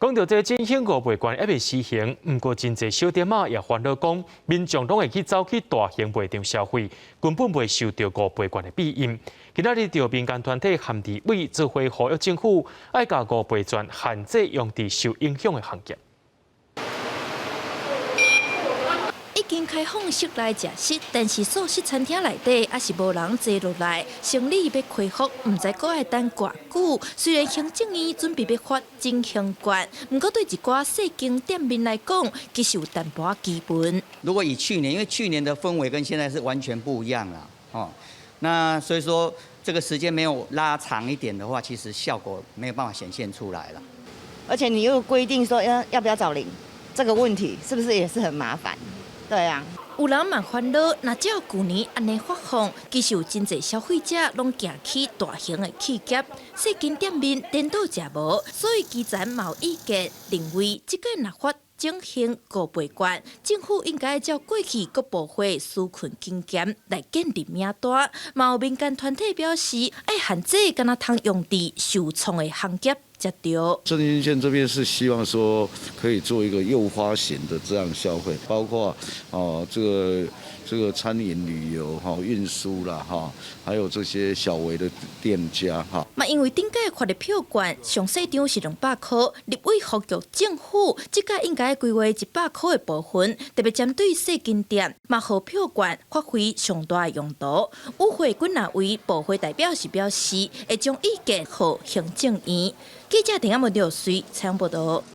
講到這振興五倍券猶未施行，毋過真濟小店仔也煩惱講，民眾攏會去走去大型賣場消費，根本袂受著五倍券的庇蔭。今仔日著民間團體和立委做伙呼籲政府，愛共五倍券限制用佇受影響的行業。已經開放室內食食，但是素食餐廳內底猶是無人坐落來，生理欲恢復，毋知閣愛等偌久。雖然行政院準備欲發振興券，毋過對一寡細間店面來講，其實有淡薄仔基本。如果以去年，因為去年的氛圍跟現在是完全不一樣啦，哦，那所以說這個時間沒有拉長一點的話，其實效果沒有辦法顯現出來了。而且你又規定說要不要找零，這個問題是不是也是很麻煩？對啊，有人嘛煩惱，若照舊年按呢發放，其實有真濟消費者攏行去大型的企業，細間店面顛倒食無，所以基層嘛有意見，認為這個若發振興五倍券，政府應該照過去各部會紓困經驗來建立名單。嘛有民間團體表示，愛限制敢若通用佇受創的行業才對。振興券這邊是希望說可以做一個誘發型的這樣消費，包括哦這個餐飲旅遊哈運輸啦哈，還有這些小微的店家哈。嘛，因為頂屆發的票券上細張是200箍，立委呼籲政府這屆應該規劃100箍的部分，特別針對細間店，嘛予票券發揮上大的用途。與會幾若位部會代表是表示，會將意見予行政院。記者陳阿文劉水採訪報道。